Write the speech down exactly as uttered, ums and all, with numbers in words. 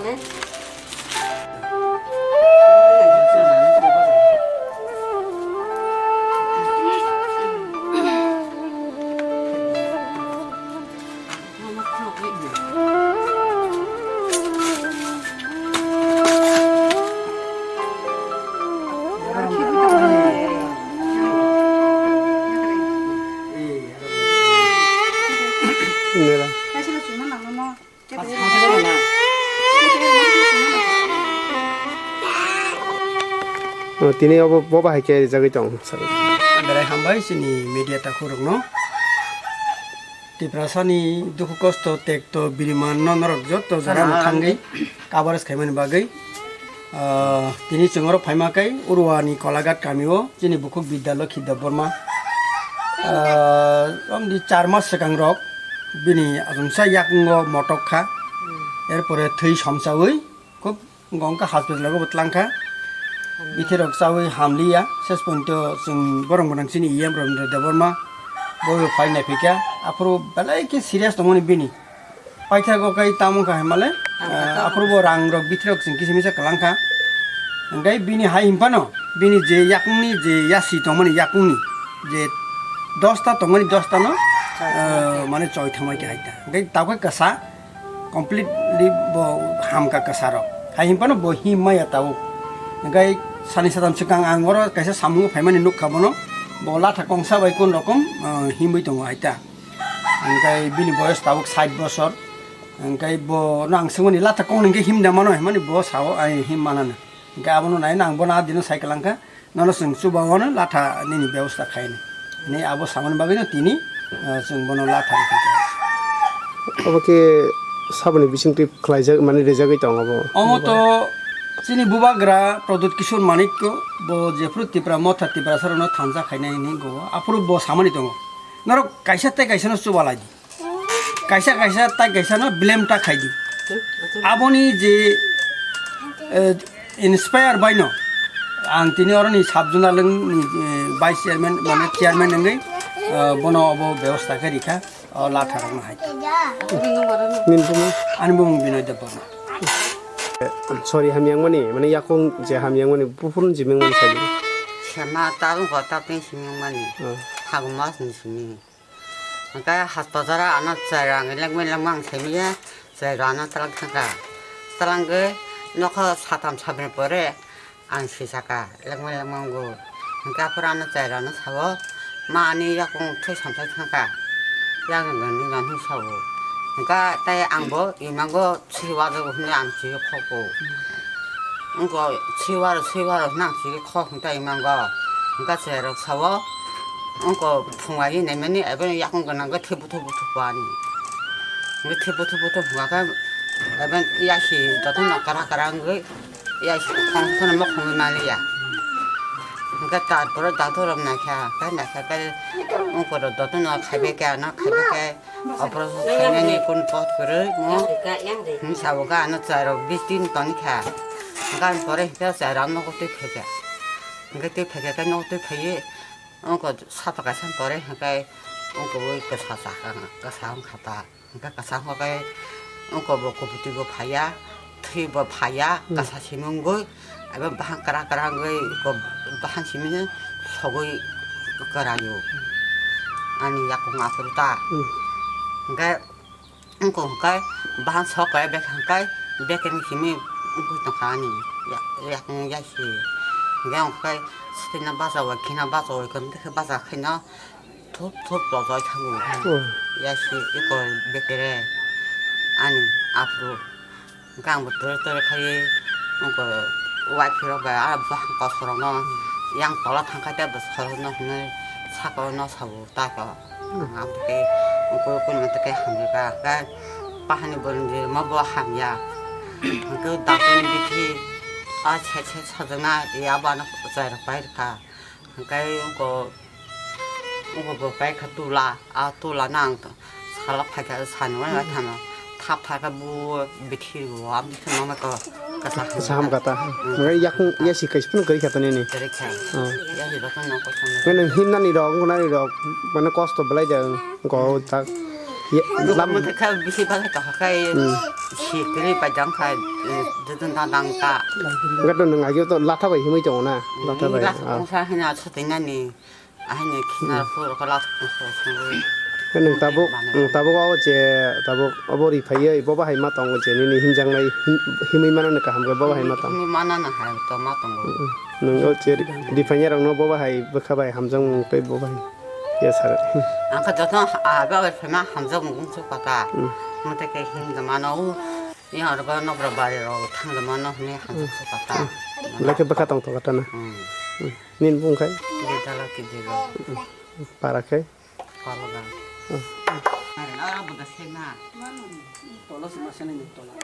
Nera. Oh, tini obo, bo bahai khe rijagwi tong, sir. Berai hambai chini media takhurokno. Tiprasani dukhu kosto, tekto, birimanno norok joto jora mwthangwi coverage khaimani bagwi, ah, tini chwng oro phaima khe Uruani Kolaghat kamio chini bukhuk Bidya Lokhi Debbarma, ah, romdi char mas swkangrok bini achomsa yakungo motok kha, erpore thwi somsawi khub Wngkha hospital o bo twlang kha. Bithirok chawi hamliya. Ses ponto chwng borok gwnang chini E M Rabindra Debbarma bo phai naiphikha. Aphuru belai khe serious tongmani bini. Paithago kai tamo kha himale, ah, aphuru bo rang rok bithirok chwng kisa misa kwlang kha. Hwnkhe bini hai himphano bini je yakungni je yasi tongmani yakungni je dosta tongmani dosta no, ah, mane choi thangmai khe hai ta. Hwnkhe tabuk khe kwsa. Completely bo hamkha kwsarok. Hai himphano bo him maya tabuk. Hwnkhe sani satam swkang ang oro kaisa samung phaimani nukha bono. Bo latha kongsa bai kun rokom, ah, himwi tongo hai ta. Hwnkhe bini boyos tabuk sait bosor. Hwnkhe bo no ang swngmani latha kong hwnkhe him da mano himani bo sao ai him manana. Hwnkhe abono nai nang bono adino sai kwlangkha. Nono chwng chuba-o no latha nini bebosta khaini. Hinwi abo samani bagwino tini, ah, chwng bono latha rwkha. Obo khe saboni bisingtwi khlaijak, mane rijagwi tongo bo. Omo to chini bubagra Pradyut Kishore Manikya, bo jephuru Tipra Motha Tiprasarokno thansa khainai hinwi go, aphuru bo samani tongo. Norok kaisa tei kaisano chuba lai di. Kaisa kaisa tai kaisa no blame ta khai di. Aboni je, eh, inspire bai no ang tini oroni sub zonal ni, eh, vice chairman mane chairman wngwi, eh, bono obo bebosta khe rikha, o latha rok no hai. Nini bumung? Ani bumung Binoy Debbarma. Sorry, hamyang mani, mane yakung je hamyang mani, buphuru jimeng mani sai. Sema ta wng ko ta pin simyang mani. Hmm. Hago mas ni simi. Hwnkhe hospital o ano chwrai rang lengmai lengmang simi ya, chwrai rang ano twlang thangkha. Twlangwi nokho satham sabini pore ang sisaka lengmai lengmang go. Hwnkhe aphuru ano chwrai rang ano sao, ma ani yakung thwi samsai thangkha. Yakung gwnwi gwnwi sao. Hwnkhe tei ang bo imango Swi wajago hwnwi ang chigwi khoko. Wngkha swi waro, swi waro hwnwi ang chigwi khok hwn tei mango. Hwnkha chwrairok sao, wngkha phungai naimani, abo yakung gwnang khe thwi buthuk buthuk bo ani. Hwnkhe thwi buthuk buthuk hwnka khe, abo yasi jotono kwrak kwrak wngwi, yasi khong kheno mokhongwi maliya. Hwnkhe tarpore doctor rok naikha, khe naikha khe wngkha jotono khaibai khe ano, khaibai khe, Operation khainani kun pot kwrwi mo. Hwnwi sabo khe ano chwrairok bis din toni kha. Hwnkhe ani pore hwnkhe chwrairok nogo twi phaikha. Hwnkhe twi phaikha khe nogo twi phaiwi wngkha sato kaisa pore hwnkhe wngkha ui kwsa chakha, kwsa wngkha ta. Hwnkhe kwsa wngkha khe wngkha bo kuputwi bo phaiya. Thwi bo phaiya, hmm, kasa simi wngwi, abo bahang kwrak kwrak wngwi, ko bahang simi sogwi kwraio. Ani yakung aphuru ta. Hmm. Hwnkhe wngkha hwnkhe bahang sok khe bek hwnkhe bek ni simi wngwi tongkha ani ya-, yakung yasi. Hwnkhe wngkha swtwino bachaui, khina bachaui, khe bacha khaino. Thup thup rojoi thango. Hmm. Yasi iko bekere ani aphuru. Hwnkhe angbo tore tore khaiwi wngkha waithirok bai ah bahang kosorokno yang tola thangkha tei bwsarokno hwnwi sakao no sabo tako. Hmm. Ang aboni tei wngkha wngkha tei hamjakha. Hwnkhe pahani borok ni rwma bo hamya. Hwnkhe dakti ni bithi ah side side sajwkna ya bo ano chwrairok pai rwkha. Hwnkhe wngkha Obo bo paikha tula, a tula no ang sala phaikha, sani uaino thangno thap thap khe bo bithi rwo, a bithi no ko kasa Kasa ham kata. Mm. Mane yakung yasi kaisa phano kwrwi kha to nini. Kwrwi kha. Oh. Yasi rok no ko thangno. Mane himnani rok, wngnani rok, mane kosto belai de go ta. Ye, lam- Mutha kha bisi bagwi tongkha khe, hmm, si kwrwi pai jang kha, eh, dudun dang dang ta. Gato nung agyo to latha bai himwi tongo na, latha bai, latha ah. Tongsa hina sutinani, ahini khina phuru kha latha tongsa sungwi. Khe nung tabuk, nung tabuk abo je, tabuk abo ri phaiyo, bo bahai ma tongo je, nini himjaknai him-, himwi manani kaham khe bo bahai ma tongo. Himwi manani hai to ma tongo. Hmm, hmm. Nung o je ri, ri phaiya rokno bo bahai bwkha bai hamjakmung tei bo bahai. Yes, sir. Ang kha joto a ba bai phema hamjak mung suk pata. Hmm. Mate ke him da mano u. Yang aro ba nok ra bari ro thang da mano ne hamjak suk pata. Hmm. Lake bwkha tong tong kata na. Hmm. Hmm. Nin bung khai? Di dala ki di lo. Hmm. Para khai? Pala ga. Hmm. Ari na ra bu da se na. Tola se ma se ni tola.